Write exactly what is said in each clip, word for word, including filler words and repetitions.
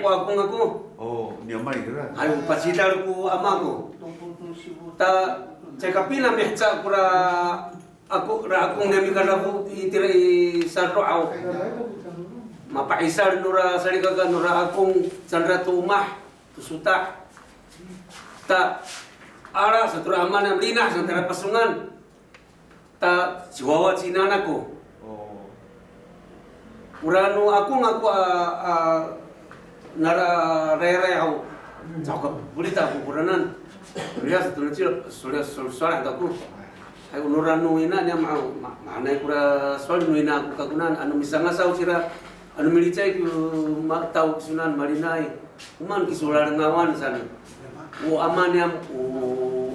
Ko akong ako. O, niyam ay kira. Ay, o pacidal ko ama ako. Ta, caay kapina miheca kora ako, ra akong niyam i kadafo itira i salo'aw. Mapaisal nora salikaka nora akong cangra to omah, to sota'. Ta, ala sa tora ama niyam, linah sa tara Pasongan. Ta, ciwawa ci ina ako. O. Ora no akong ako a, a, nara rayray haw. Caho ka polita ako koranan. Riyas to nacila, sowal, sowal, sowal ako. Hay, o nora no ina niyam haw, ma, mahaenay kora sowal no ina ako kakonan, ano misangasaw cira, ano milicay ko ma, taw kisonan malinay. O maan kiso lalengawan saan. O ama niyam, o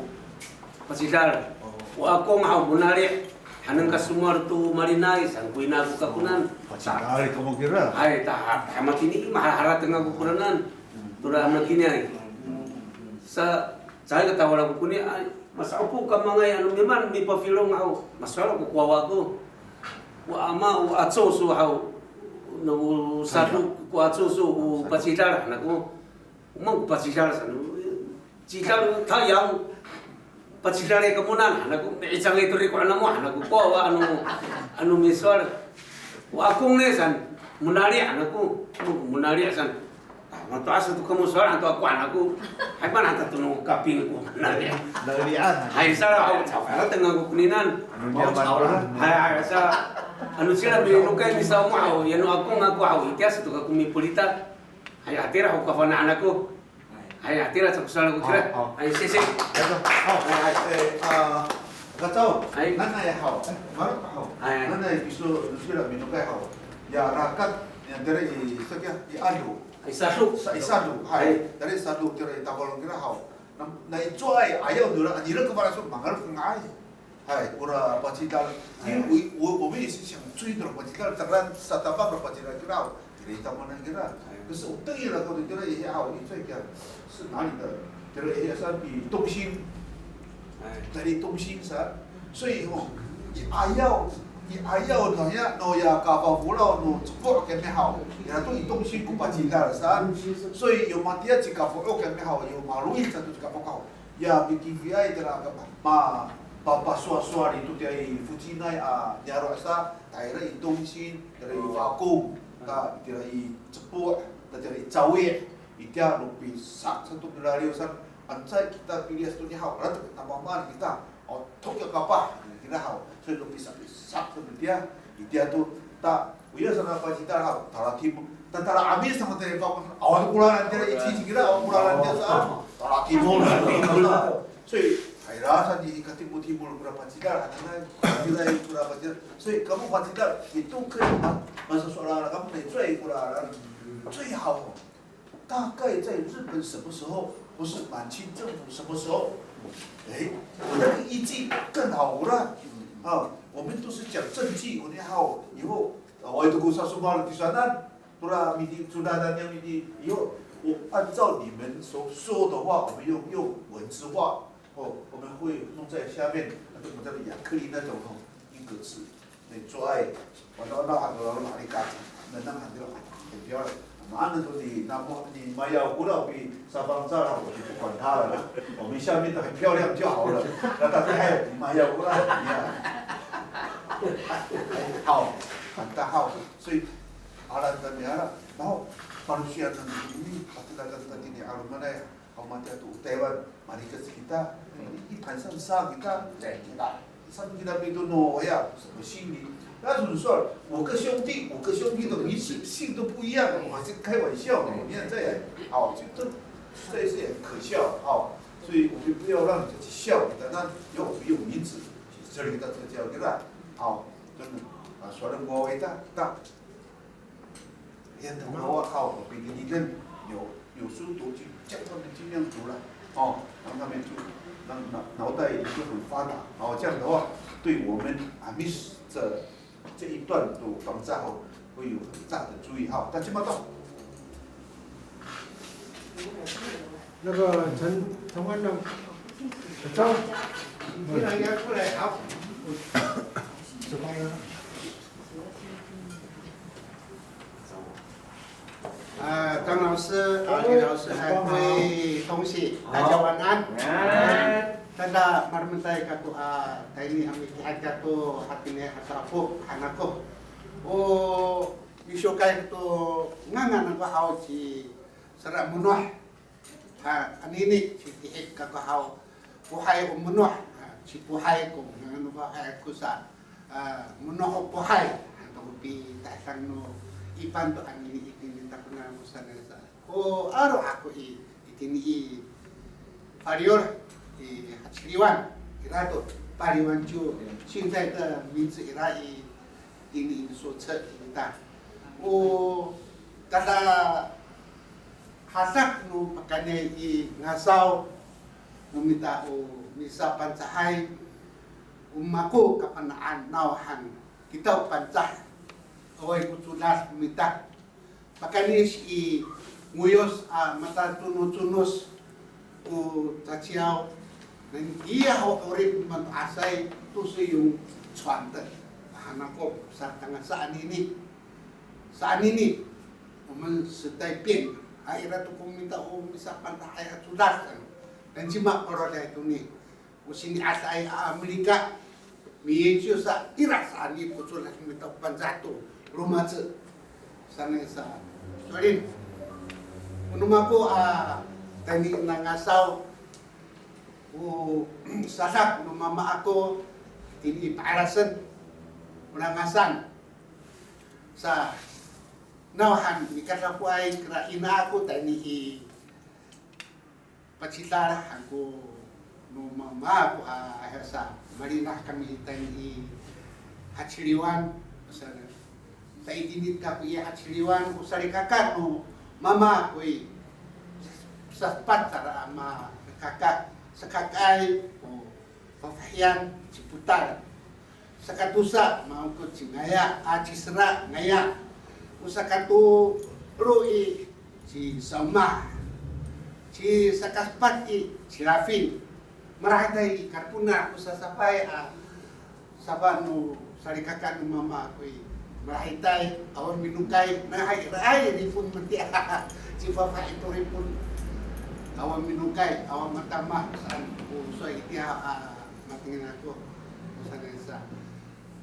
pacidal. O akong haw, monali'. Hanen ka somowal to malinay saan ko ina ako kakonan. Pacidal kamo kira. Hay, ta, ha, matini, mahaharateng ako koranan. Tora matini ay. Sa, caay ka tawal ako koni ay. Masa'opo kamangay ano mimaan mipafilong haw. Masowal ako ko wawa ako. O ama, o aco so haw. No, sado ko aco so, o pacidal han ako. O maan ko pacidal saan. Cidal tayal, pacidal i kamonan han ako, mi'icangay to riko' namo han ako, ko wawa ano, ano misowal. O akong ni saan, monali' han ako, monali' saan. A, mato'as to kamo sowal han to ako han ako. Hay, maan han to no kaping ko monali'. Nali'an. Hay, sa, aw, caho ka harateng ako koninan. Ano niya man ko? Hay, hay, sa, ano cira minokay misawmo haw, ya no akong ako haw, itiya sa to kako mipolita. Hay, hatira ho kafana'an ako. Hay, hatira sa ko sowal ako kira. Hay, sisi. Hay, hay. E, a, Kacaw. Hay. Nanay haw. E, Marok haw. Hay. Nanay kiso, no cira minokay haw. Ya rakat, ya tira i, saka i ado. Hay, sado. Sa, i sado. Hay. Hay. Tira i sado, tira i tapol kira haw. Na, na i cowaay, ayaw nora, nira ko maraso, mangalef nga'ay. Hay, ora pacidal. Hay. 因为我，我，我们也是想追的 pacidal, tayra satapang pacidal kira, tira i tamowanan kira. Hay. 可是我对了，我就觉得也好，你这个是哪里的？觉得也算比东兴，哎。Dari 东兴 sa. 所以吼，i ayaw, i ayaw no ya, no ya kapafolaw no cepo' kami haw. Ya to i 东兴 ko pacidal sa. 所以 yo matiya ci kafo' kami haw, yo maloy sato ci kafo' haw. Ya, pitifiay tira ka ma, ma, pa, pasowasowal to tiya i focinay a niyaro' sa, tayra i 东兴, tayra i Fakong, ta tira i Cepo', ta tira i Cawi', itiya no pisak sato milaliw san, anca kita piliyas to niya haw, latek namamaan kita, o, to kiya kapah, kira haw, so no pisak, pisak sato tiya, itiya to, ta, Oya sa na pacidal haw, tala timo, ta tala 'Amis sa matira i Fakong, awa to kolanan tira i Cici kira, awa kolanan tira sa, tala timo, tala timo sa. 所以, tayra sa i katimotimol kora pacidal, hananay, pacidal kora pacidal. 所以, kamo pacidal, ito kay, ma, masasowal kamo, 最好. 大概在日本什么时候，或是满清政府什么时候，哎，那个依据更好啦。啊，我们都是讲证据，我们好以后，啊，我有个故事说完了，第三呢，除了米的，除了那样米的以后，我按照你们所说的话，我们用，用文字化，哦，我们会弄在下面，那个我们叫做亚克力那种哦，硬壳子。 那做爱，我到那很多人哪里干，那那很多很漂亮。Mahaen to ni, 那么你们要不要比沙方照了，我就不管他了啦。我们下面的很漂亮就好了。那大家还有你们要不要怎么样？好，很大好。所以，好了，怎么样了？然后，巴勒斯坦人，你，巴勒斯坦人，你，阿鲁曼来， 好嘛，叫做台湾，马里克斯kita，一盘上杀给他，再给他，上给他被动哦，哎呀，什么心理？那种说五个兄弟，五个兄弟的名字姓都不一样，我还是开玩笑的，你看这样，好，这都这也是很可笑，好，所以我们不要让人家去笑，但他有有名字，这里的这个叫给他，好，真的啊，说的我伟大大。 Yan, haw, haw, pinilitan, 有，有书读就叫他们尽量读了，哦，让他们就，让脑，脑袋就很发达，哦，这样的话，对我们 Amis 这，这一段的防灾，哦，会有很大的注意，哈，大家知道。那个陈，陈万亮，走，你两个出来，好。 Hay, 啊，张老师，啊，李老师，还有各位同学，大家晚安。Tada malemeday kako a tayni a miti'er kako hatini a sa'opo han ako. O misiwkay to ngangan ako haw ci Sera Monoh. Ha, anini, citihi kako haw, Pohay o Monoh, ha, ci Pohay ko, ngangan no Pohay ko sa, a, Monoh o Pohay, ha, to pitahidang no ipan to anini itini takonan ko sanay sa. O aro' ako i, itini i Faliyol, i Haciliwan, ira to, Paliwan ciw, 现在的名字 ira i, itini i Soce kita. O, tada hadak no pakayni i ngasaw no mita o misaPancahay, o mako kafana'an nawhan kita o Pangcah, awaay ko codad no mita. Pakayni i ngoyos a mataconoconos ko caciyaw, nani kiya ho 'orip no mato'asay to 是用传的. Hanako sa tangasa anini. Sa anini, 我们时代变了, a ira to ko mita o misaPangcahay a codad, nancima paroday toni, o sini'adaay a Amirika, miyinciw sa ira sa anini ko codad no mita o Pangcah to romac sanay sa. Sowal, o no mako a tayni a ngasaw, o sadak no mama ako, tini Pa'arasen, o Langasan. Sa, nawhan mikadafoay kira ina ako tayni i Pacidal han ko no mama ako a, a, sa, malinah kami tayni i Haciliwan, sa, sa itini kako i Haciliwan, o salikaka no mama ako i, sa, sapat sa ra a ma, kaka, sakakaay, o, fafahiyan, cipotal. Sakatosa, maokot ci Ngaya, a, ci Sera Ngaya. O sakatolo i, ci Saomah. Ci sakasepat i, ci Lafin. Marahiday i, karpona ko sasafay, a, safa no salikaka no mama ako i. Marahiday, awa minokay, nahay, raay, ripon matiya. Ci fafahi to ripon. Awa minokay, awa matama, saan ko sowal itiya, a, matengil ako, o sanay sa.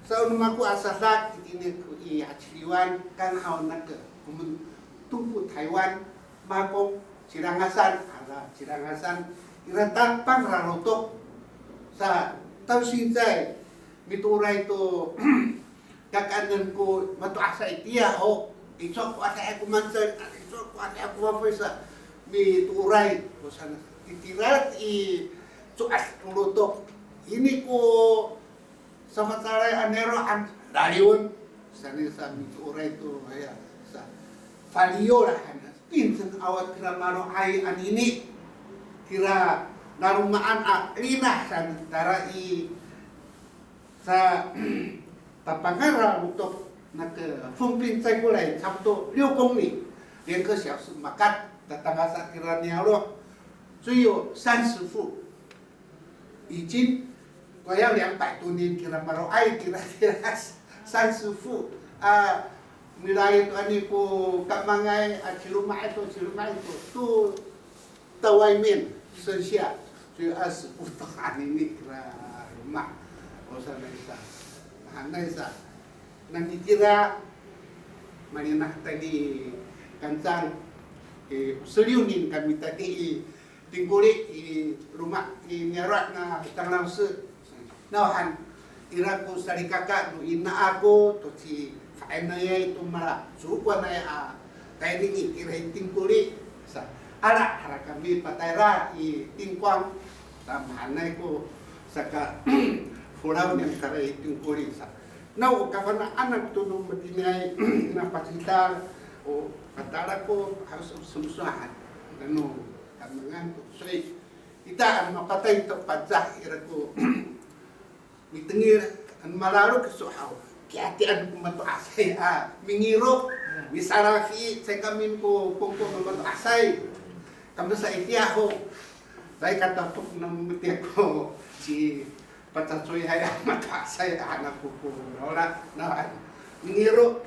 Sa o no mako a sadak, itini ko i Haciliwan, kanghaw nake, 我们东部台湾, Mako, Cilangasan, ala Cilangasan, ira tapang ra lotok. Sa, 到现在, mitooray to, kakaenen ko mato'asay itiya ho, iso ko adihay ko mangcel, iso ko adihay ko fafoy sa, mitooray ko sanay. Itira i co'ad to lotok. Ini ko safacalay a niyaro' han, laliwen, sanay sa mitooray to, haya, sa, Faliyol han, 变成 awa kira maro'ay anini, kira laloma'an a linah san tara i, sa, tapangan ra lotok, 那个 Fompin 再过来差不多六公里, 两个小时 makat, tatangasa kira niyaro', 只有三十户. 已经快要两百多年 kira maro'ay, kira, kira 三十户, a, milay to ani ko kamangay, a, ciloma'ay to, ciloma'ay to, to 到外面剩下只有二十户 to anini kira loma'. O sanay sa, hanay sa, nani kira, malinah tayni Kancang, e, 十六年 kami tayni i Tingkoli i loma' i niyaro' na Tanglaw se. Nawhan, ira ko salikaka no ina ako to cifa'inayay to mala, cokowanay a tayni i kira i Tingkoli. Sa, ala, ira kami patayra i Tingkwang. Sa mahaenay ko saka folaw niyam kira i Tingkoli sa. Naw o kafana'an ako to no matiniay na Pacidal, o patala ko, haw, semsowahan. Ano, Kamangan to. Soy, ita, ano, mapatay to Pangcah ira ko mitengil, ano, malalok so haw. Kiyatian ko mato'asay a mingiro, misalafi, caay kami ko pongpong no mato'asay. Kami sa itiya ho. Caay katapok no matiya ko ci pacacoyhay a mato'asay a anak ko ko. Ora, na, mingiro.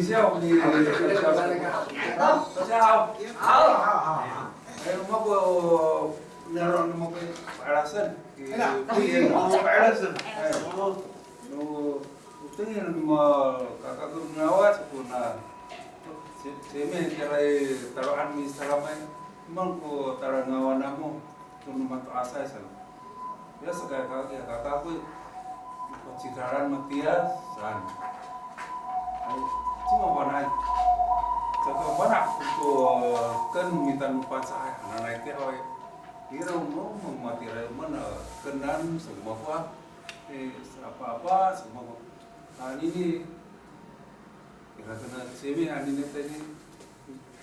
学校，你学校。大家好。好。好，好，好。哎，我们不，那让我们不，白老师，不演，白老师。哎， No, o tengil no mako, kaka ko ngawas ko na, ci, cimi kira i talo'an misalamay, maan ko talangawan namo, to no mato'asay saan. Ya saka kaka, kaka ko i, pacidalan matiya saan. Ay, cima fana' i. Caka fana' ko ken mita no Pangcah hananay tiya, aw i. Ira no matira mana kenan sa ko mako a. Apa-apa, sa mako. Anini, ira kona cimi, anini tayni,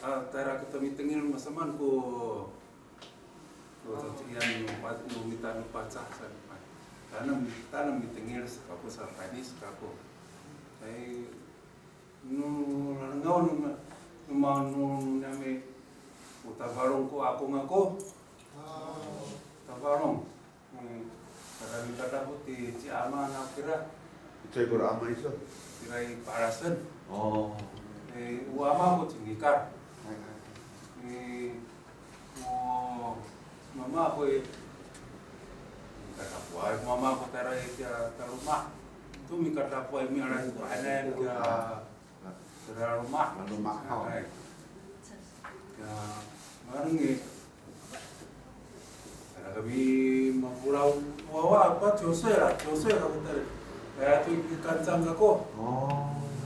a, tayra kita mitengil masamaan ko, ko caciyan no pa-, no mita no Pacah sa. Tayra, tayra mitengil sa kako, sa tayni sa kako. Ay, no lalengaw no ma-, no ma-, no, no niyami, o Tafalong ko akong ako. Tafalong. Hmm, tayra mikadafo ti, ci ama na kira. Icowa ko ama iso? Kira i Pa'elasen. O. E, o ama ko ci Nikar. Hay, hay. E, o mama ko i, mikadafoay mama ko tayra i tiya taloma'. To mikadafoay miala i pa'inay tiya Tayra loma'. Loma', haw. Hay. Ya, manengneng i. Tayra kami mafolaw, wawa, apa, ciwsay la, ciwsay kako tayra. Kaya to i Kancang kako. O.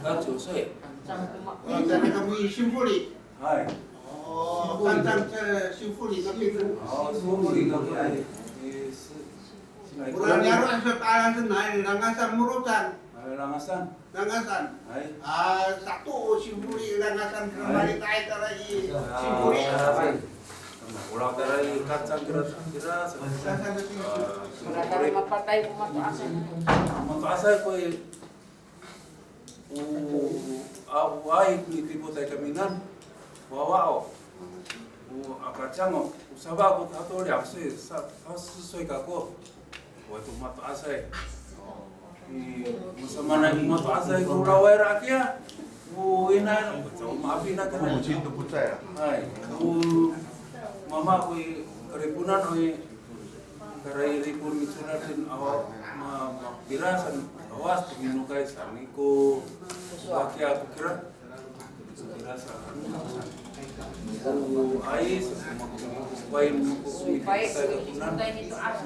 Ka ciwsay. Kancang ko ma-, o, tayra kami sinfoli. Hay. O, Kancang, e, sinfoli, tapi. O, sinfoli kako, hay. E, si-, si-, ora niyaro' sa ta'alan sa, hay, Langasan, Moroccan. Hay, Langasan. Langasan. Hay. A, sato o sinfoli Langasan, kira malita'ay tayra i sinfoli. Hay. Mafolaw tayra i Kancang kira, kira. Langasan, a, sinfoli. Mapatay ko mato'asay. Mato'asay ko i, o, a, o ay ko i pipotay kaminan. Wawa o. O, a, Kacang o. O safa ko tato 两岁, sa, 四岁 kako. Wa to mato'asay. I, masamaanay ko mato'asay ko laway ira kiya. O inay, o caay ma'api na kira. Hay. O mama ko i Kariponan, o i, tayra i Ripon micodad, awa, ma, ma, kira san, awas, to minokay saan ko, wa kiya ko kira.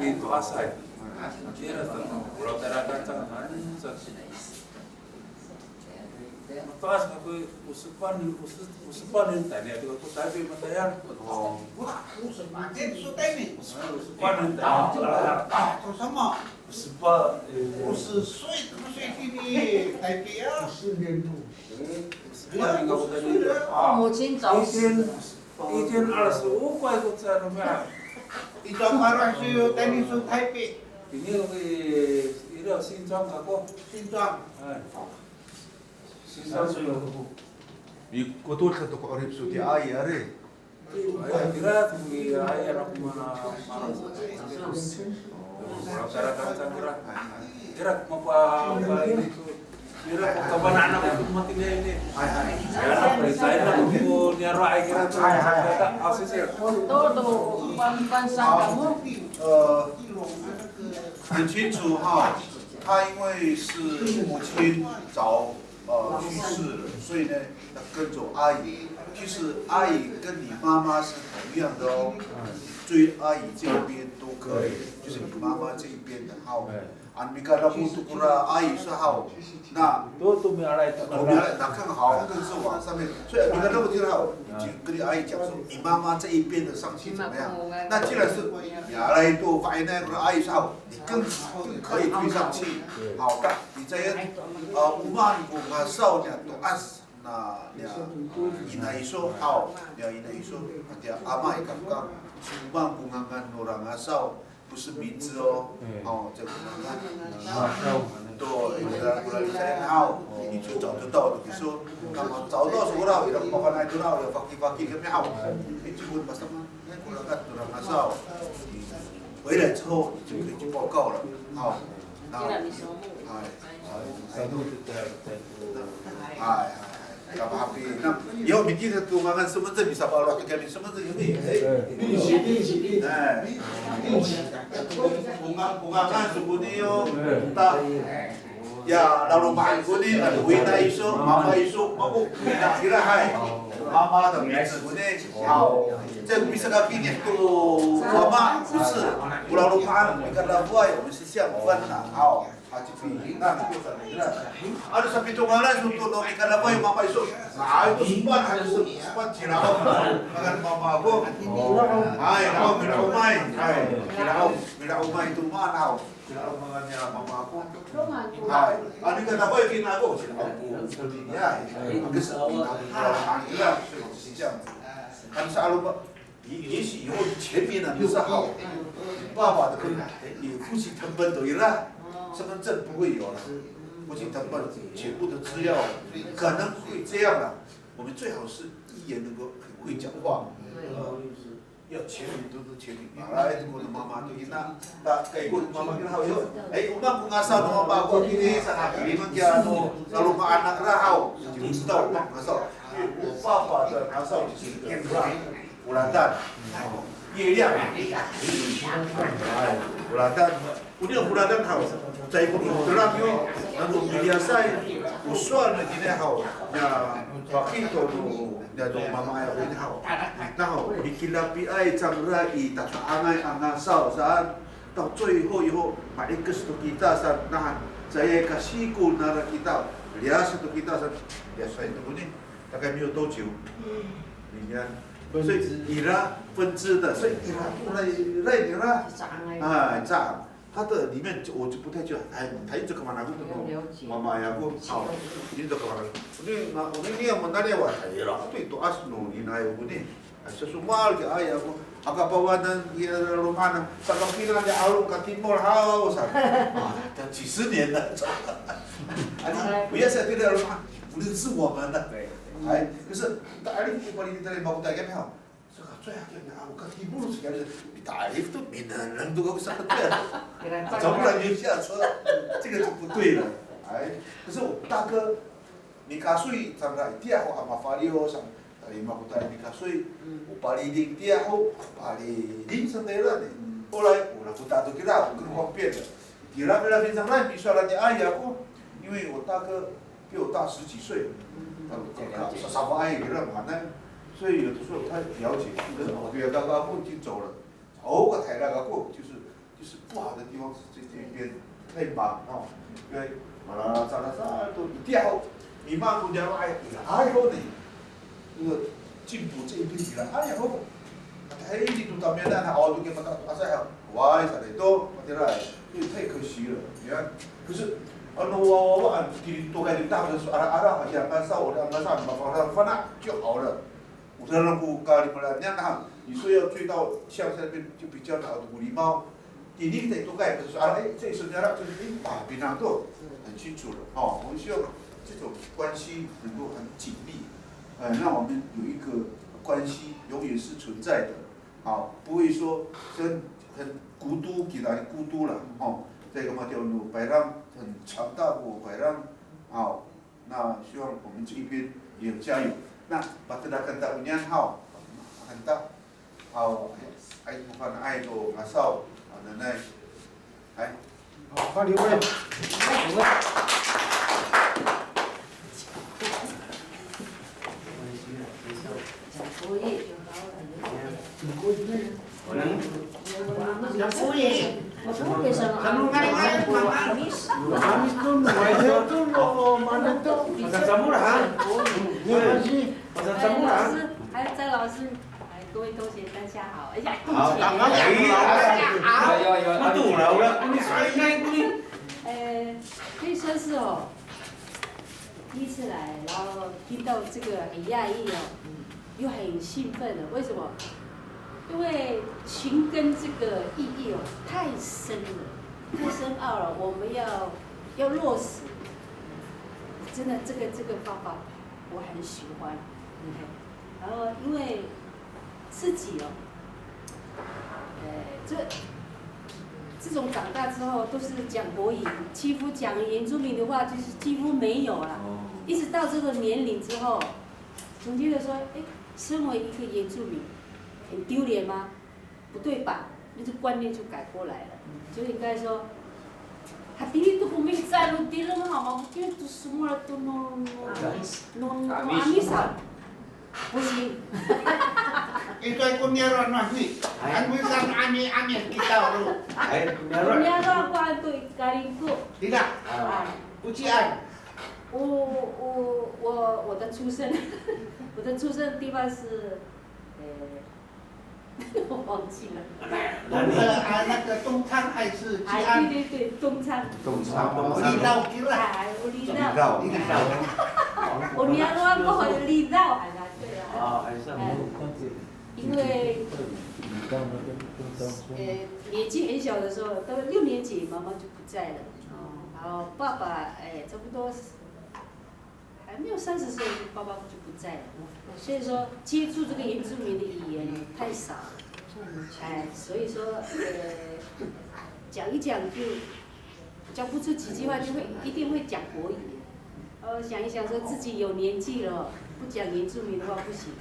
Mito'asay. Mato'as kako, o sepat, o se-, o sepat tayni, ato kako Taypi matayal. O. Wa, o sepat, o sepat tayni. O sepat tayni. A, a, a, to sama. O sepat, e. 五十岁, 五十岁 tini Taypi a. 五十年头. 母亲早死。一天，一天二十五块ko caay no mihal. Ito para sa tayni sa Taypi. Ini, e, ira 新庄 kako. 新庄. Hay. 新庄. Mikotod to ko 'orip iso tiya ay, ari. Ay, kira, kami, ay, anak mana, mana. Orang cara Kancang kira. Kira, mapa, ini tuh. Kira, kapan anak itu mati niya ini? Ay, ay. Ya, anak, saya anak ko niyaro' ay kira to. Ay, ay. Kata, a, sisir. To, to, ban, bansang kamo. 呃，很清楚哈，他因为是母亲早 呃，去世了，所以呢，要跟着阿姨。其实阿姨跟你妈妈是同样的哦，追阿姨这一边都可以，就是你妈妈这一边的哈。啊，你看那木头कुरा阿姨说好，那都，都没有来，都没有来，那更好，更是往上面。所以你看那个地方，你就跟你阿姨讲说，你妈妈这一边的上去怎么样？那既然是你阿来都发现那个阿姨说好，你更，更可以追上去。好，那 Caay, a, o maan ko ngasaw niya to'as na, niya ina iso, haw, niya ina iso, tiya ama i kafekal, o maan ko ngangan nora ngasaw, 不是名字哦，haw, caay ko ngangan, to, ira ko lalicayan haw, 你就找得到的，你说，那么找到手了，ira ko mafana'ay to, ya fakifaki kami haw, 你就问 masamaan, ay, ko ngangan nora ngasaw. 回来之后，你就可以去报告了，haw. 那，哎。 Hay, hay, hay. Kapahapinang. Yo, miki to ngangan 身份证, misapa'aloh to kami 身份证 kami. Eh. 定期, 定期, 定期. Eh. 定期. Ko ngangan, ko ngangan, soko ni yo. Ta. Ya, laloma'an ko ni, ano, o ina iso, mama iso, mako, ina kira hay. Mama to, 名字 ko ni. Haw. Caay ko misakakini to mama, 不是. Ko laloma'an, ika lafoay, 我们是相反的. Haw. Ano sapitongalay so to no mikalafoay mama iso. Ay, to sepat, ay, to sepat, cila'om. Ngangan mama ako. Ay, cila'om, cila'omay. Ay, cila'om, cila'omay to maan ako. Sila 'aloman niya mama ako. Hay. Ano ka, nakoy kina ako, sila ako. Hindi niya, eh. Ang gusto ko, ang ilang, sila, sila, sila. Ano sa 'aloman, 也也许以后全民啊，就是好，爸爸的跟你夫妻成本都有了，身份证不会有了，夫妻成本全部的资料可能会这样了。我们最好是议员能够很会讲话，要全民都是全民。Malay to ko no mama to ina, ta kay ko no mama ina haw yo. Ay, o maan ko ngasaw no mama ako, kini sa kiliman kiya no, lalu maanak ra haw. 就知道 o maan ko ngasaw. 我爸爸的ngasaw 就是 Foladan. 月亮。Foladan. Oniya Foladan haw. Caay ko mitelang yo. Nano miliyasay. O sowal no kina haw. Niya, pakito no, niya no mama ako ini haw. Nahaw, mikilapiay cangra i tata'angay a ngasaw saan. 到最后以后, ma'ikes to kita saan, nahan, caay ka sikol nara kita, liyas to kita saan, liyasay to koni. 大概没有多久，你看，所以 ira 分支的，所以 ira 过来来 ira，哎，这样，它的里面就我就不太清楚，哎，它一直干嘛拿过这种妈妈呀，过好，一直干嘛？我那我那年我那年我太了，对，都二十多年来，我那。 Ay, sasowal kiya ako, aka pawanan kiya laloma'an, saka pina niya 'alo katimol haw, sa. 啊，几十年了。哎，不要说对了，不认识我们了。哎，可是，但 'alo ko paliling tayra i makotay kami haw. Saka 最好 kiya 'alo katimol, 这个是，你打 lift 都没能能都够上得对了。早不然就下车，这个就不对了。哎，可是我大哥，你 kasoy 上来，第二 ho 阿妈发了，上 Tayra i makotay mikasoy, o paliling tiya ho, paliling sa tayra ni. 后来 o lakota to kira, o 更方便了。Tira kira pinsan lain, miso lain ni ay ako, 因为我大哥比我大十几岁，他他他 sasafaay kira manay, 所以有的时候他了解，可是我觉得他他已经走了。 O katayra kako, 就是就是不好的地方是这这一边太忙哦，因为 malacalacal to itiya ho, i maan ko niyaro'ay iraay ho ni, 那个进步这一边 iraay ho. Tahini to tamiyanan, haw to kiya mata to asay haw, wai sa to, matira, 所以太可惜了，你看。可是 ano wawawaan, kini to kay 大的 ara ara, 好像 ngasaw, 'ora ngasaw, mafana' fana' 就好了。 O saran ko kalimelaan niyan, 你说要追到乡下那边就比较难，礼貌。Tini kita i tokay, 可是说啊，哎，这一声 niya 就是，哎，啊，平常都很清楚了。哦，我们希望这种关系能够很紧密，呃，让我们有一个关系永远是存在的。好，不会说跟很孤独，给他孤独了。哦，这个嘛叫 no payrang 很强大，我 payrang，好。 那希望我们这一边也有加油。那 patelaken ta oniyan haw, aken ta, haw, ay, ay, mafana'ay to ngasaw, a, nanay. Ay. 好，换刘备。讲国语就好了。 讲国语。Pasal Chamorro, ha? 没关系。Pasal Chamorro, ha? 老师，还有张老师，哎，各位同学，大家好。哎呀，好，刚刚讲了。哎呀，哎呀，哎呀。 呃，可以说是哦，第一次来，然后听到这个很讶异哦，又很兴奋的。为什么？因为情跟这个意义哦，太深了，太深奥了，我们要要落实。真的，这个这个方法我很喜欢。OK，然后因为自己哦，呃，这这种长大之后都是讲国语，几乎讲原住民的话就是几乎没有了。一直到这个年龄之后，总觉得说，哎，身为一个原住民，很丢脸吗？不对吧？那个观念就改过来了，就应该说，Hatini to ko mihecaan no tireng haw, mafokil to somowal to no no no no 'Amis haw. 不行。 Itoay ko niyaro' no hi. Ano sa 'ami, 'ami kita ro. Ay, ko niyaro'. Ko niyaro' ako to i Kalingko. Tina. 哎。 Ocian. 我我我我的出生，我的出生地方是，呃，我忘记了。东呃啊那个东昌还是吉安？哎，对对对，东昌。东昌，东昌。Lidaw kira。哎，我Lidaw。Lidaw。我Lidaw，哎，对啊。啊，还是因为呃年纪很小的时候，到了六年级，妈妈就不在了。哦，然后爸爸哎，差不多还没有三十岁，爸爸就不在了。所以说接触这个原住民的语言太少了，哎，所以说呃讲一讲就讲不出几句话，就会一定会讲国语。呃，想一想说自己有年纪了，不讲原住民的话不行。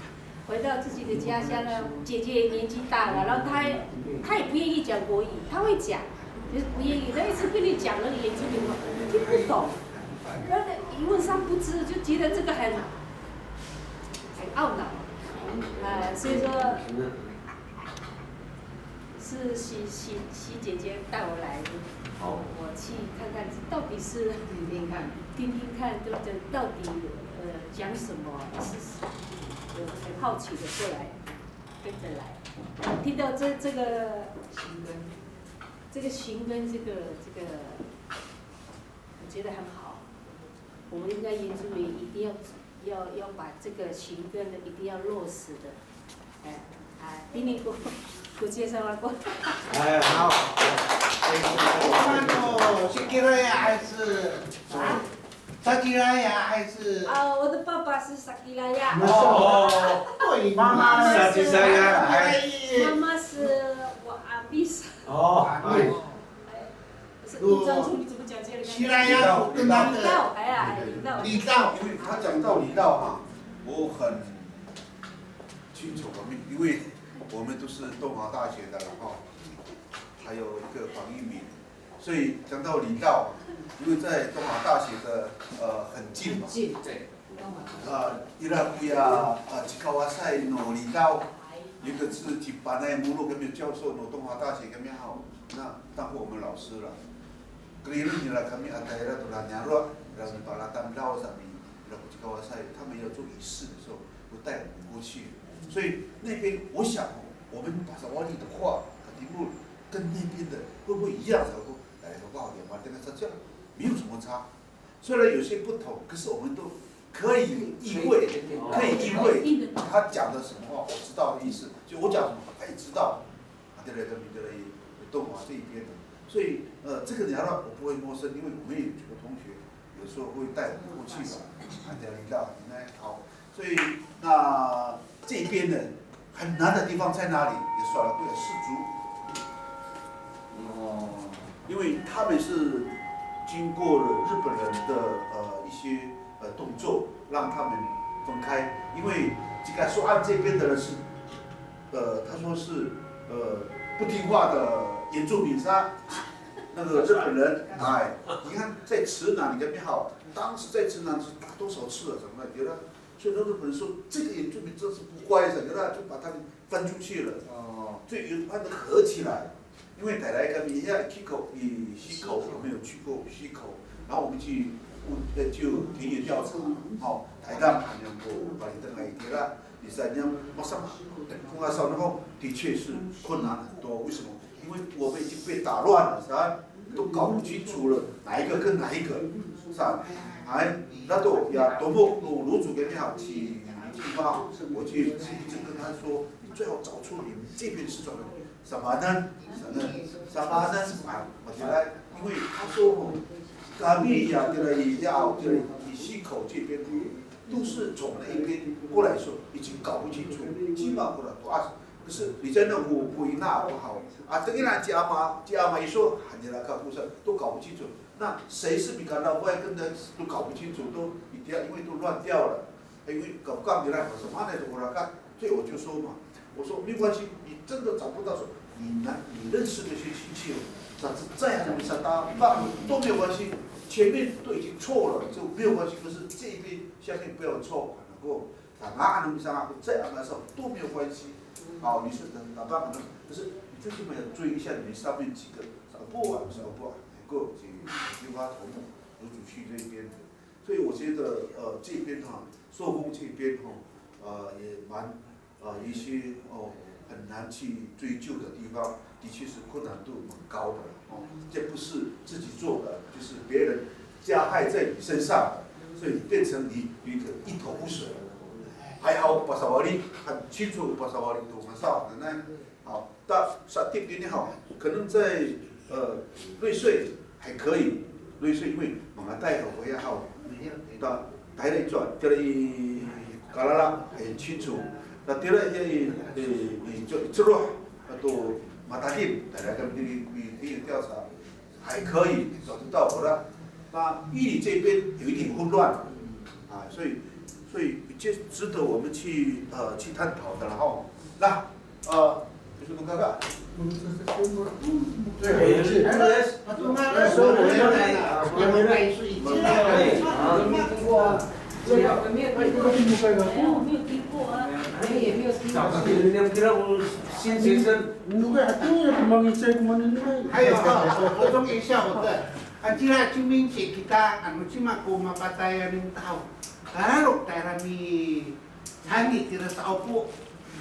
回到自己的家乡呢，姐姐也年纪大了，然后她她也不愿意讲国语，她会讲，就是不愿意。她一直跟你讲那个原住民话，听不懂。那个语文上不知，就觉得这个很很懊恼。哎，所以说是徐徐徐姐姐带我来的。好。我去看看到底是听听看。听听看，就就到底呃讲什么，是有很好奇的过来跟着来。听到这这个这个寻根这个这个，我觉得很好。我们应该原住民一定要要要把这个寻根的一定要落实的。哎，哎，比你给我给我介绍了过。哎，好。那个是Kiraya还是啊？他Kiraya还是？啊，我的爸爸是Sakilaya。哦，对，妈妈是Sakilaya，哎。妈妈是我阿比斯。哦，哎。是印章处，你怎么讲这个？Kiraya跟那个Lidaw，哎呀，Lidaw。Lidaw，因为他讲到Lidaw哈，我很清楚，我们因为我们都是东华大学的了哈，还有一个黄一鸣，所以讲到Lidaw，因为在东华大学的呃很近嘛，很近，对。啊，ira koya cikawasay no Lidaw，有一个是Cipanay Molo，跟教授 no 东华大学跟好，那当过我们老师了。Keliling nira kami a tayra to niyaro', ira mipalatamdaw sa mi, ira ko cikawasay，他们要做仪式的时候，都带我们过去。所以那边我想，我们pasawali的话，Katimol跟那边的会不会一样？我说，哎，搞不好也蛮跟他差价，没有什么差。虽然有些不同，可是我们都可以意会，可以意会他讲的什么话，我知道的意思，就我讲什么，他也知道。啊，对对对对对，东华这一边的，所以呃，这个Lidaw我不会陌生，因为我们有几个同学有时候会带我们过去嘛，啊，对，Lidaw，那好，所以那这一边呢，很难的地方在哪里？也说了，对，氏族。哦，因为他们是经过了日本人的呃一些呃动作，让他们分开。因为这个说案这边的人是，呃，他说是呃不听话的原住民，是吧？那个日本人，哎，你看在池南，你看没好，当时在池南是打多少次了，怎么了？觉得所以那日本人说这个原住民真是不乖，怎么了？就把他们分出去了。哦，所以有他们合起来，因为台来跟米亚去口，你溪口有没有去过溪口？然后我们去，呃，就田野调查，哦，台大旁边过，把你登来一啦，你三年马上，碰到上然后的确是困难很多。为什么？因为我们已经被打乱了，是吧？都搞不清楚了，哪一个跟哪一个，是吧？哎，那都呀，多么我楼主跟你好，起起吧，我去一直跟他说，你最好找出你们这边是怎么，什么呢？什么什么呢？啊，我觉得，因为他说哦，kami ya，对了，也要对了，你溪口这边都是从那一边过来说，已经搞不清楚，起码过了多二十。可是你在那湖湖一那不好啊，等于那加嘛加嘛一说，喊你那看不上，都搞不清楚。那谁是米卡拉，我也跟人都搞不清楚，都一定要因为都乱掉了，因为搞不搞你那什么那种我那看，所以我就说嘛，我说没关系，你真的找不到说你那你认识的一些亲戚哦，他是这样的，他放都没有关系，前面都已经错了，就没有关系。可是这一边下面不要错，能够。 Tama ano misanga' ko cecay a masa 都没有关系。好，你是等打扮可能，可是你最起码要注意一下你们上面几个，少不啊，少不啊，能够去去发头目，有主去这一边的。所以我觉得，呃，这边哈，寿丰这边哈，呃，也蛮，呃，一些哦，很难去追究的地方，的确是困难度蛮高的哦。这不是自己做的，就是别人加害在你身上的，所以变成你有一个一头雾水。还好 pasawali 很清楚， pasawali to 马上的呢。好，但 sa tip 今天好，可能在呃瑞穗还可以，瑞穗因为马来带回来好，到台北转，这里 Kalala 很清楚。那第二个，呃，你就 Ceroh 啊，到 Matalim，大家跟那个调查还可以找得到的。那玉里这边有一点混乱啊，所以所以这值得我们去呃去探讨的了哈。那呃，就是我刚刚。对，新学生。还有，我补充一下，我的，啊，既然清明节 kita, ano, cima ko mapatayay a mitaw, kararo' tayra mi Saan i kira sa'opo.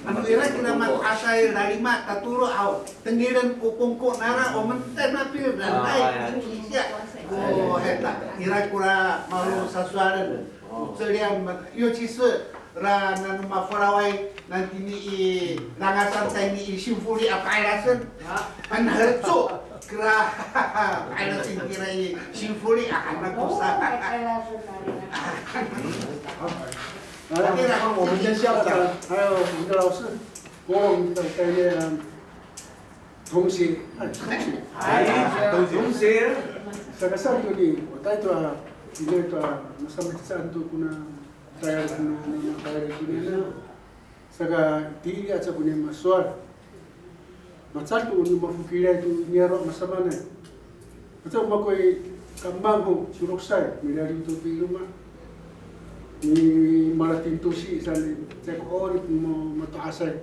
Ano ira kira mato'asay lalima tatolo aw, tengilen ko kongko nara o mentay mapir dan ay Indonesia. Ko heta, ira kora malo sasowalen. Ko celian, 尤其是 ra nano mafolaway, nani tini i langasan tayni i sinfoli a pa'elasen. Ano heco kira pa'elasen kira i sinfoli a, ano ko sa. 来，我们的校长，还有我们的老师，国文的概念同学，哎，同学，哎，同学。Saka saan to ni, o tayra to a, ina to a, masamatisan to kona tayal kona, tayal kona. Saka tili aca kona masowal. Macal to no mafokilay to niyaro' masamaanay. Macal mako i kamang ho, ciroksay, milaliw to to i loma'. Ni malating tosi saan, caay ko 'orip no mato'asay.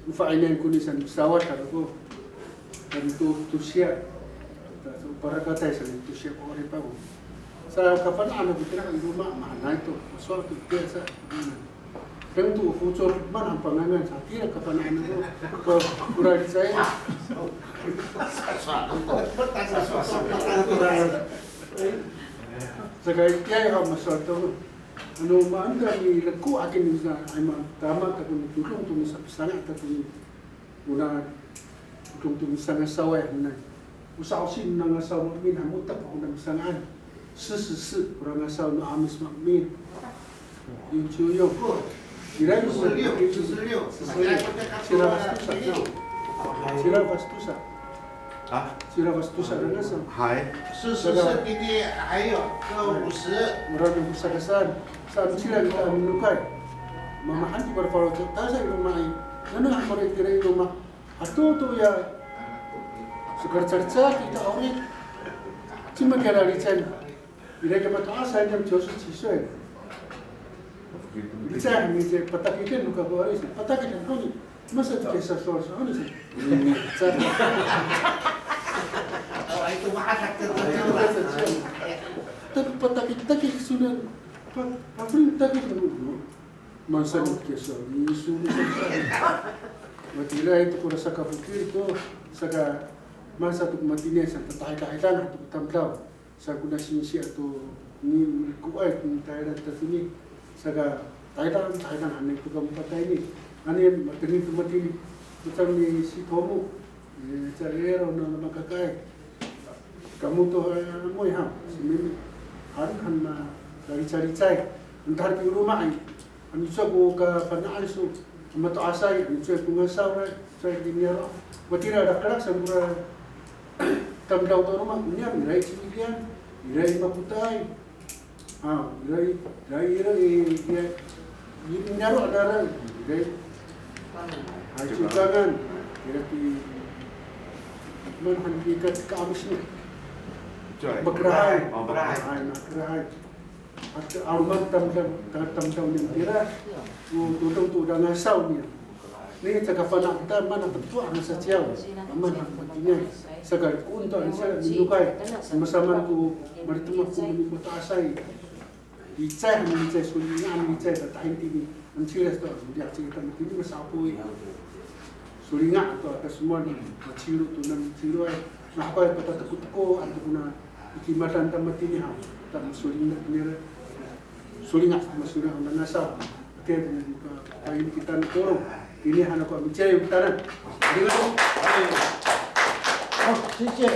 No fa'inayan koni saan, sawad ako. Saan to, tosiya. Parakatay saan, tosiya ko 'orip ako. Sa kafana'an ako tira i loma', mahaenay to. Masowal to tiya sa. Deng to focor, maan a pangangan, sa tira kafana'an ako. Ka, kora licay. Saka itiyaay a masowal to. Ano, maan ta mileko akin sa, ay ma, tama ta ko mitodong to misapasanga' ta ko ni, ona todong to misangasaway hananay. O sa'osi no ngasaw no emin han, o tak ako na misanga'an. 四十四 kora ngasaw no 'Amis no emin. Yung ciyo. Ira 四十六, 四十六. 四十六. Sira fastosa. Sira fastosa. Ha? Sira fastosa kora ngasaw. Hay. 四十四 tini, ayo, 这五十. Ora no saka saan. Saan sira kita minokay. Mamahan to kora faloco'. Tasa i loma' i. Nano a kora itira i loma'. Ato to ya, saka licalicaay kita 'orip. Cima kira licay. Ira ko mato'asay niyam 九十几岁. Licay han, licay, patakiten no kako aris. Patakiten koni. Masa to kesa sowal sowal sa. Sa. Ay, to ma'asak to. Tapi patakit-takit sona. Pa, patakit-takit no. Maan saan i kesa, iso, iso. Matiraay to kora sakafokil to, saka maan saan to ko matiniay saan, tatahidahidang to ko tamdaw. Saan kona singsi ato ni, mikoay to ni Tayra tatini. Saka tahidang, tahidang hanay to kamo patayni. Hanay matini to matini. Macam ni si Tomo. E, caay ira na makakaay. Kamo to, e, moy ha, si Mimi. Han, han ma, kalicalicay. Ntar ki loma' i. Ano icowa ko kafana'an iso, mato'asay, ano icowa ko ngasaw, icowa ko niyaro'. Watira dakelak sa kora tamdaw to loma', niyam, ira i Cimidian, ira i Makota'ay. A, ira i, ira i, ira i, ira i, niyaro' nara, ira i. A, Ciwkangan, ira i, maan han i ka, ka'amis niya. Makerahay. O, Makerahay. A, Makerahay. Ata 'aloman tamdaw, ta-, tamdaw niyam tira. O todong to o dangasaw niyam. Ni caka fana' kita, maan a peto' a ngasaciyaw. Maan a matiniay. Saka koen to a nisa minokay. Masamaan ko malitemoh ko mani mato'asay. Licay, licay, so licay, licay, tata'in tini. An ciles to, liyak cika matini, masa'opo i. Solinga' to a tasomowal, maciro to nani ciroay. Nahapay patatekoteko ato kona i kimadan tamatini haw. Ta masolinga' nira. Solinga' to masolinga' haw nanasa. Ake, ka, kain kita no polong. Ini han ako a miciray kitanan. Arigato. 好，谢谢。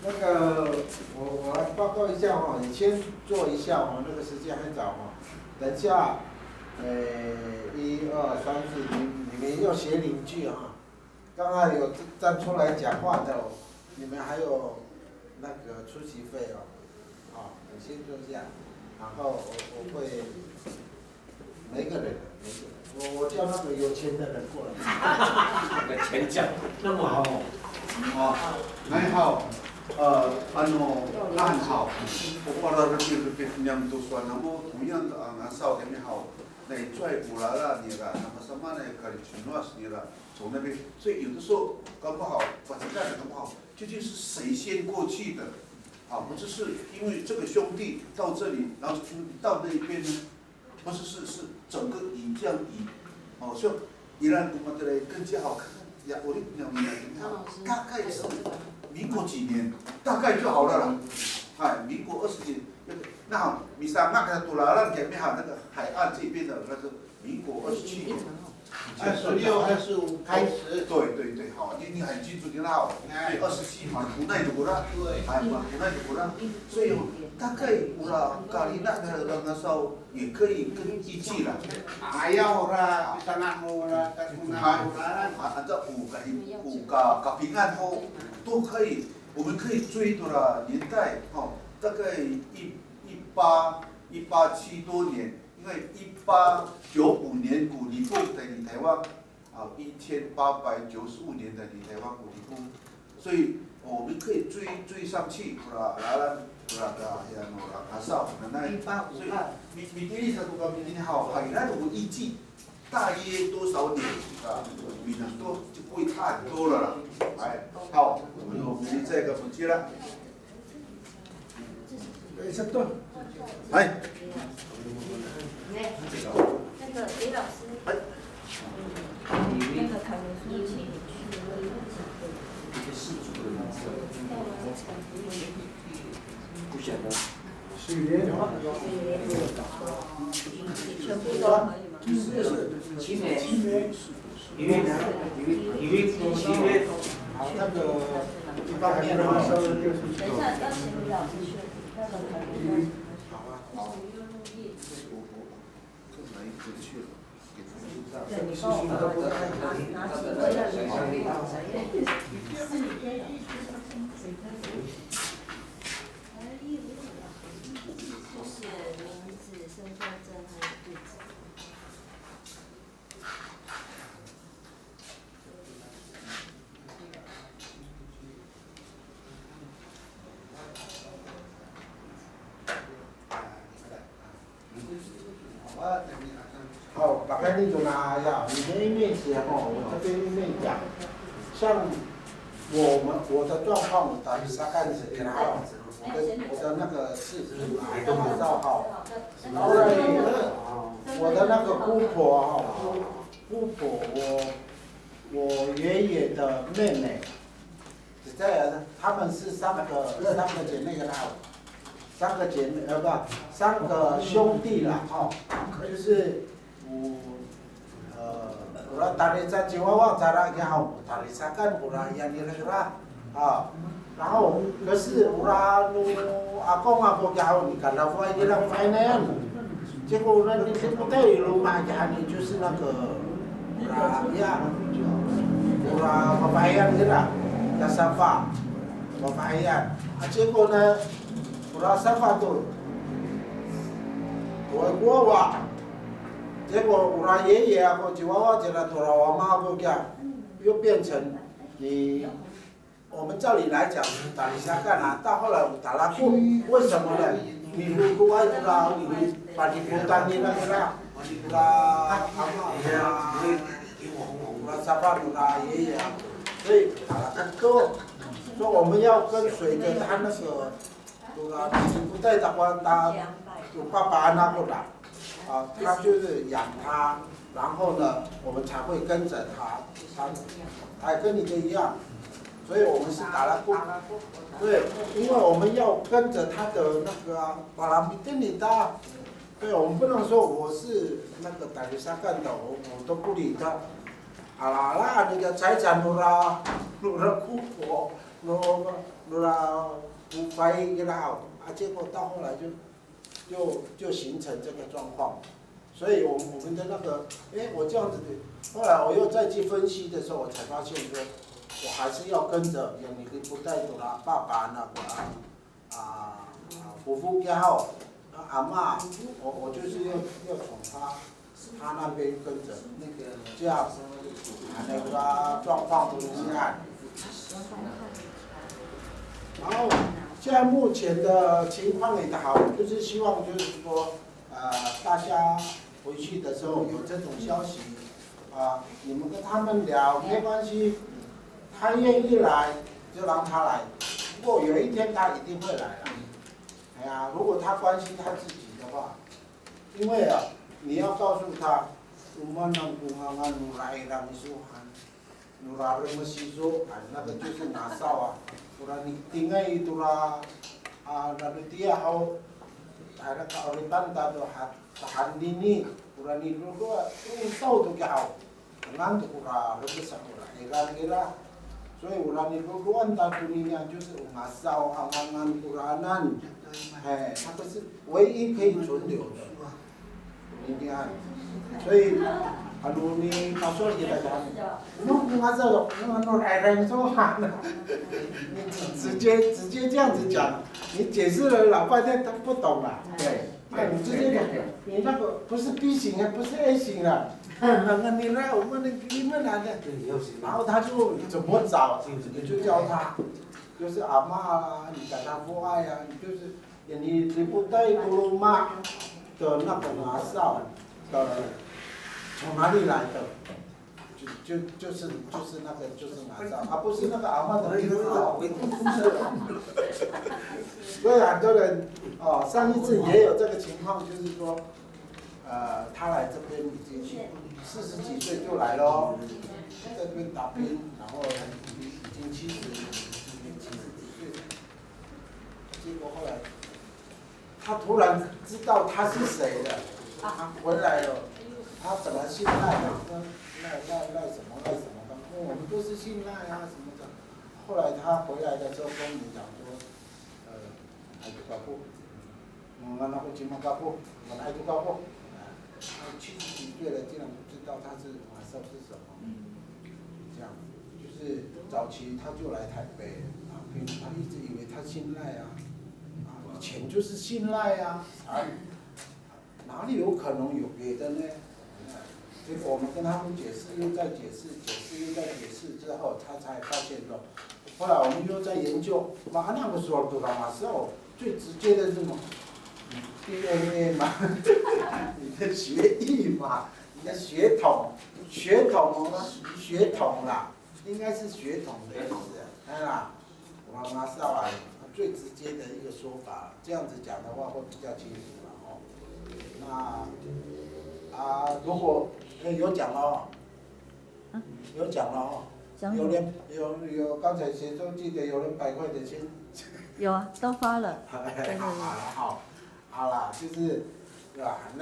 那个，我，我来报告一下哈，你先坐一下哈，那个时间还早哈。等一下，呃，一二三四，你，你们要写领据哈。刚刚有站出来讲话的，你们还有那个出席费哦。好，你先坐一下，然后我，我会 每个人，每个人，我，我叫那个有钱的人过来。钱讲那么好。啊，然后，呃，ano, han haw, o pararepirepit niyam to sowal namo, 同样的 a ngasaw kami haw, na i cowa ko lalan nira, na masamaanay kalicowas nira, 从那边，所以有的时候搞不好，把这个搞不好，究竟是谁先过去的？啊，不只是因为这个兄弟到这里，然后兄弟到那一边呢？ 不是，是，是整个移这样移。哦，所以宜兰我们的更加好看。呀，我的朋友们来看，大概是民国几年，大概就好了啦。哎，民国二十几，那好，你想那个都拉浪给没好那个海岸这边的那个民国二十七年。哎，十六、二十五开始。对，对，对，好，你，你很清楚，你那好，哎。对，二十七嘛，不耐的不啦，对。哎，不耐的不啦，所以哦，大概我啦，咖喱那个那个时候 也可以根据啦。Ayaw ora, sanga ora, tasonga ora. 啊，按照五个，五个，个平安吼，都可以，我们可以追的啦，年代吼，大概一，一八，一八七多年，因为一八九五年古尼布等于台湾 啊，一千八百九十五年的离台湾古尼布，所以我们可以追，追上去，不啦，啦，不啦的，哎呀，no，啦，卡少，那那，一八五二。所以，你，你第一个不高明，你好，海南我预计大约多少年啊？比那多就不会差很多了啦。哎，好，我们再一个统计了。 哎，差不多。哎。那个李老师，哎。那个凯文说，请你去问一下。不晓得。水莲。全部都可以吗？ 青梅，青梅，因为，因为，因为青梅，啊，那个一般还是稍微就是，等一下要请李老师去，那个可能，好啊，好。对，你帮我把它拿，拿起来。就是名字、身份证还有地址。 好，打开那种啦，呀，你的 image 哈，我这边 image 讲，像我们，我的状况，我打一下看是给他，我的，我的那个是，是，照哈。 然后呢，我的那个姑婆哈，姑婆，我，我爷爷的妹妹，在，他们是三个，三个姐妹啦，三个姐妹，呃，不，三个兄弟啦，哈，就是，嗯， 呃，ora talica ci Wawa cara kihaw, talicakan ora iyan nira kira. 啊，然后可是 ora no akong ako kihaw, nikadafoay nira fainayan. 结果 ora nilipotay i loma' kihaw ni 就是那个 ora, ya, ora fafahiyan nira, kasafa, fafahiyan. A, 结果呢, ora safa to, ora ko Wawa. 结果 ora yeye ako ci Wawa, cira to ora wama ako kiya, 又变成你，我们照理来讲，talicakan 啊，到后来 o talako，为什么呢？你如果 ora, ora padipotan nira, ora, ora, ora safa, ora yeye, 所以 talako 说我们要跟随着他那个 Ora, 不带打官打，有爸爸那个啦。啊，他就是养他，然后呢，我们才会跟着他，他还跟你的一样，所以我们是打了不，对，因为我们要跟着他的那个啊，把他跟你的，对，我们不能说我是那个打雷沙干的，我我都不理他。啊啦啦，那个财产都啦，都啦，哭我，都啦，不白给他好啊，结果到后来就就就形成这个状况。所以我我们的那个，哎，我这样子的，后来我又再去分析的时候，我才发现说，我还是要跟着 yang nilipotay to 爸爸那个啊啊伯父也好，啊阿嬷，我我就是要要从他他那边跟着，这样，啊那个状况都是这样。然后现在目前的情况也好，就是希望就是说，呃，大家回去的时候有这种消息，啊，你们跟他们聊没关系，他愿意来就让他来，不过有一天他一定会来了。哎呀，如果他关心他自己的话，因为啊，你要告诉他，我们能不能让你来让你说 no ra remes iso, a, 那个就是 ngasaw a. Ora nitingay to ra, a, nanotiya haw, a, ka'oripan ta to ha, tahanini, ora nidodo a, saw to kiya haw. Ngan to kora remes a kora, ira ira. 所以 ora nidodoan ta to ninian 就是 ngasaw a ngangan koranan. 哎，他不是唯一可以存留的。 你看，所以，啊，你告诉给大家，你弄不知道，那那那哎，说话呢，你直直接直接这样子讲，你解释了老半天他不懂了，对，哎，你直接讲，你那个不是 B 型啊，不是 A 型啊，那那你来我们的你们来的，然后他就怎么找，你就教他，就是阿嬷啦，你给他父爱啊，你就是 Yang nilipotay to loma' 的那个 ngasaw 的，从哪里来的？就就就是就是那个就是 ngasaw，而不是那个阿嬷的名字哦。所以很多人哦，上一次也有这个情况，就是说，呃，他来这边已经四十几岁就来了，这边打拼，然后已经七十七十几岁。 结果后来他突然知道他是谁了，他回来了，他本来姓赖的，那那那那什么赖什么的，我们都是姓赖啊什么的。后来他回来的时候跟我们讲说，呃，哎，搞不，嗯，那我今天搞不，我来就搞不，啊，他七十几岁了，竟然不知道他是马少是什么。 这样，就是早期他就来台北，啊，他一直以为他姓赖啊，啊，以前就是姓赖啊，啊，哪里有可能有别的呢？结果我们跟他们解释，又再解释，解释，又再解释之后，他才发现说，后来我们又在研究，马上我说了多少嘛，是哦，最直接的是什么？DNA 嘛，你的血液嘛，你的血统，血统，血统啦，应该是血统的意思啊。哎呀，我马上啊，最直接的一个说法，这样子讲的话会比较清楚了哦。那啊，如果哎有讲哦，有讲了哦，讲什么？有人有有刚才谁说记得有人百块的钱？有啊，都发了。对对对。好了哈，好啦，就是是吧？那